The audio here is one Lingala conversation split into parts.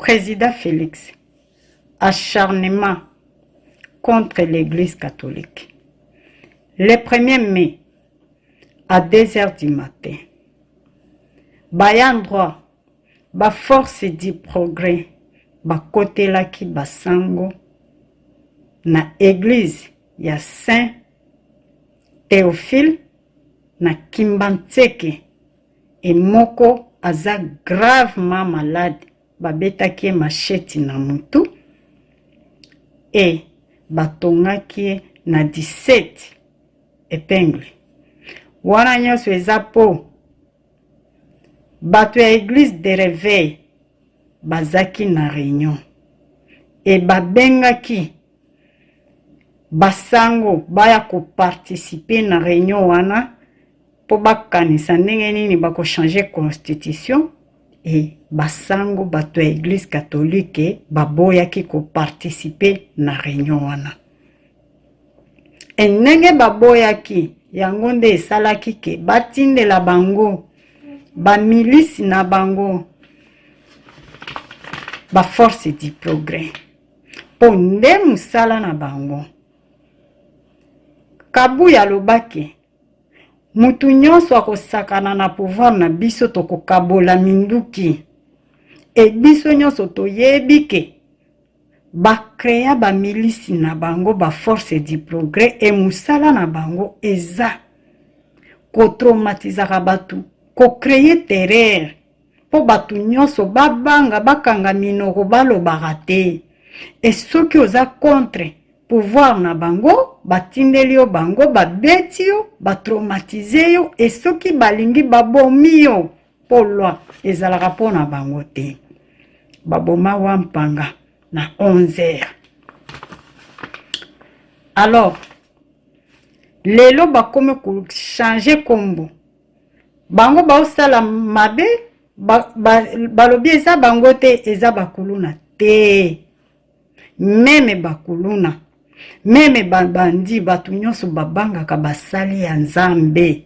Président Félix, acharnement contre l'Église catholique. Le 1er mai, à 2 heures du matin, bayandroit ba force du progrès bakotelaki basango na église ya Saint Théophile na Kimbanseke e moko aza gravement malade, babetaki ye machette na mutu e batongaki ye na 17 epingle. Wana nyonso eza po bato ya église de réveil bazaki na réunion e babengaki basango baya koparticiper na réunion wana mpo bakanisa ndenge nini bakochange constitution. E basango, bato ya église catholique, baboyaki koparticiper na réunion wana. E ndenge baboyaki yango nde esalaki ke batindela bango bamilisi na bango, baforce du progrès, mpo nde mosala na bango. Kabuya alobaki mutu nyonso akosakana na pouvoir na biso, tokokabola minduki. E biso nyonso toyebi ke bacréa bamilisi na bango, baforce du progrès, e mosala na bango eza kotraumatisaka bato, kocréer terreur mpo bato nyonso babanga, bakanga minoko, balobaka te. E soki oza contre pouvoir na bango, batindeli yo bango, babeti yo, batraumatize yo. E soki balingi, babomi yo, mpo loi ezalaka mpo na bango te. Baboma wa mpanga na 11 heures. Alors lelo bakomi kochange kombo. Bango baosala mabe, balobi eza bango te, eza bakuluna te. Même bakuluna, même babandi, bato nyonso babangaka basali ya Nzambe,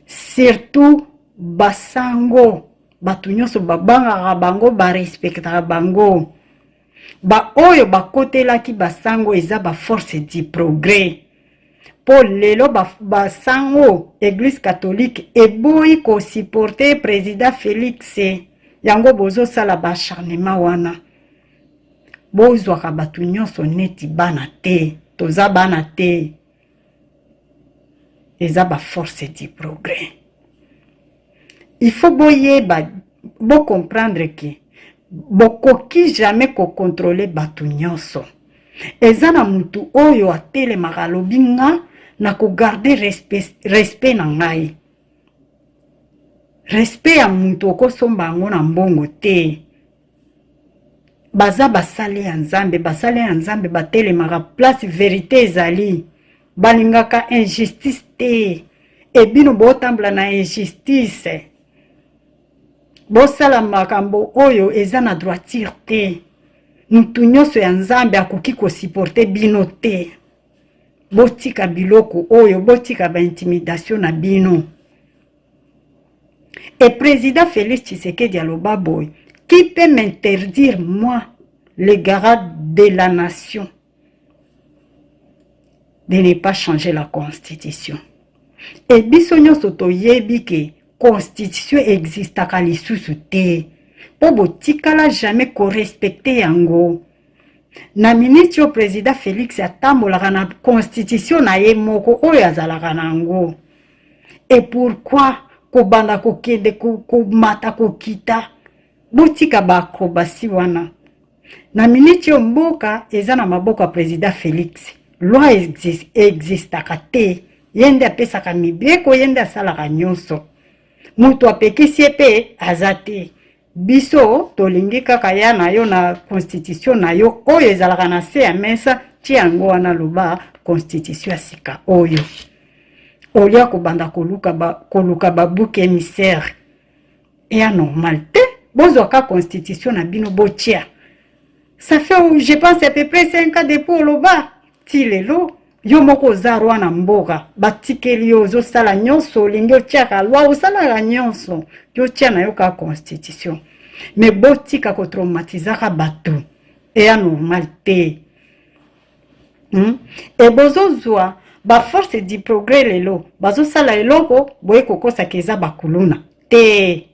surtout basango. Bato nyonso babangaka bango, barespectaka bango. Baoyo bakotelaki basango eza baforce du progrès, mpo lelo basango, église catholique eboyi kosupporter président Félix. Yango bozosala baacharnement wana. Bozwaka bato nyonso neti bana te, toza bana te. Eza baforce du progrès. Il faut boyeba, bocomprendre ke bokoki jamais kocontrôler bato nyonso. Eza na mutu oyo atelemaka, alobi: "Nga na kogarder respect, respect na ngai." Respect ya mutu okosomba yango na mbongo te. Baza basali ya Nzambe. Basali ya Nzambe batelemaka place vérité ezali, balingaka injustice te. E bino botambola na injustice, bosala makambo oyo eza na droiture te. Mutu nyonso ya Nzambe akoki kosupporter bino te. Botika biloko oyo, botika baintimidation na bino. E président Félix Tshisekedi aloba boye: "Qui peut m'interdire, moi le garant de la nation, de ne pas changer la constitution?" E biso nyonso toyebi ke constitution existaka lisusu te, mpo botikala jamais korespecter yango. Na miniti oyo, président Félix atambolaka na constitution na ye moko oyo azalaka na yango. E pourquoi kobanda kokende komata kokita? Botika baacrobatie wana. Na miniti oyo, mboka eza na maboko ya président Félix. Loi existaka te. Ye nde apesaka mibeko, ye nde asalaka nyonso. Moto apekisi ye mpe aza te. Biso tolingi kaka ya na yo na constitution na yo oyo ezalaka na se ya mesa, tia yango wana, loba constitution ya sika oyo olia kobanda koluka babouc émissaire eya normal te. Bozwaka constitution na bino, botia. Ça fait, je pense, à peu près 5 ans depuis oloba ti lelo. Yo moko oza roi na mboka, batikeli yo, ozosala nyonso olingi, otiaka loi, osalaka nyonso. Yo tia na yo kaka constitution. Mais botika kotraumatisaka bato, eya normal te. E bozozwa baforce du progrès lelo bazosala eloko boye kokosaka eza bakuluna te.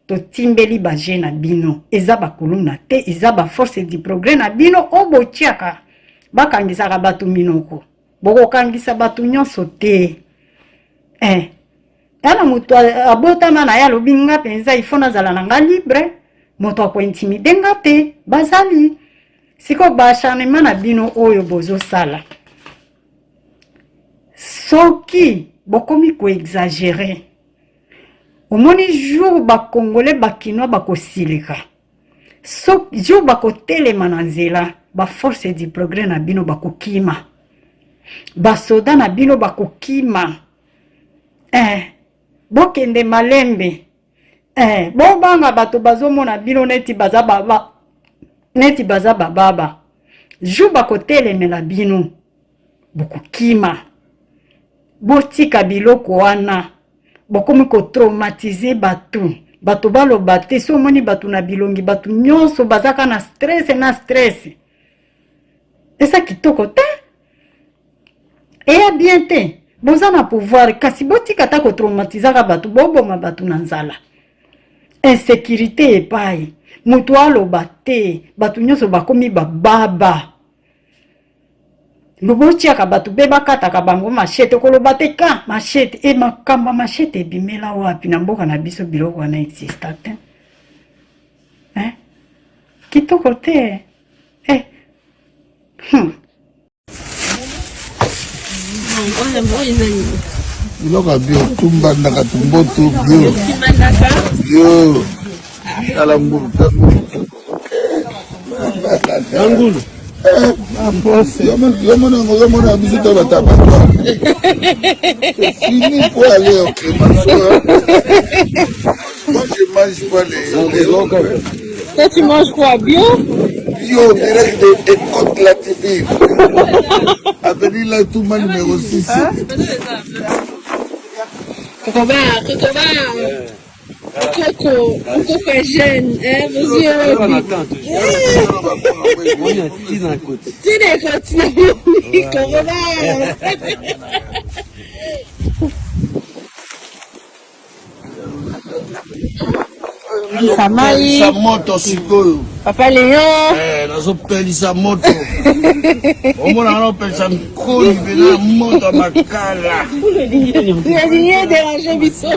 Totimbeli baje na bino, eza bakuluna te, eza baforce du progrès na bino oyo botiaka bakangisaka bato minoko. Bokokangisa bato nyonso te. Tala moto abotama na ye alobi nga mpenza ifo nazala na nga libre, moto akointimide nga te. Bazali sikoyo baacharnement na bino oyo bozosala, soki bokomi koexagere, omoni jour bakongole bakinois bakosilika, so jour bakotelema na nzela, baforce du progrès na bino bakokima, basoda na bino bakokima. Bokende malembe. Bobanga bato bazomona bino neti baza baba, neti baza bababa. Jour bakotelemela bino, bokokima. Botika biloko wana, bokomi kotraumatize bato. Bato baloba te, so omoni bato na bilongi, bato nyonso bazaka na stress na stress. Eza kitoko te, eya bien te. Boza na pouvoir, kasi botika ata kotraumatizaka bato, boboma bato na nzala, insécurité epai moto aloba te, bato nyonso bakomi bababa. Botiaka bato mpe bakataka bango machette, koloba te ka machette. E makambo ya machette ebimela wapi na mboka na biso? Biloko wana exista te, eh? Kitoko te, eh. Biloko ya bio, tumbandaka, tumbotu bio bio, tala ngulu. Ngulu. Yomona yomona biso to batabatoire, c'est fini pour aller au crématoire. Moi, je mange pas les Toi, tu manges quoi? Bio? Bio, direct de Écoute la TV, avenue Latouma numéro 6. Kokoba, Kokoba. Coco, Coco est jeune, hein, vous y avez Tina koti, Kokoba. Samai. Pelisa moto sikoyo. Papa Léon. Nazopelisa moto, omona nga naopelisa nkoni mpena moto ya makala. Nalingi déranger biso.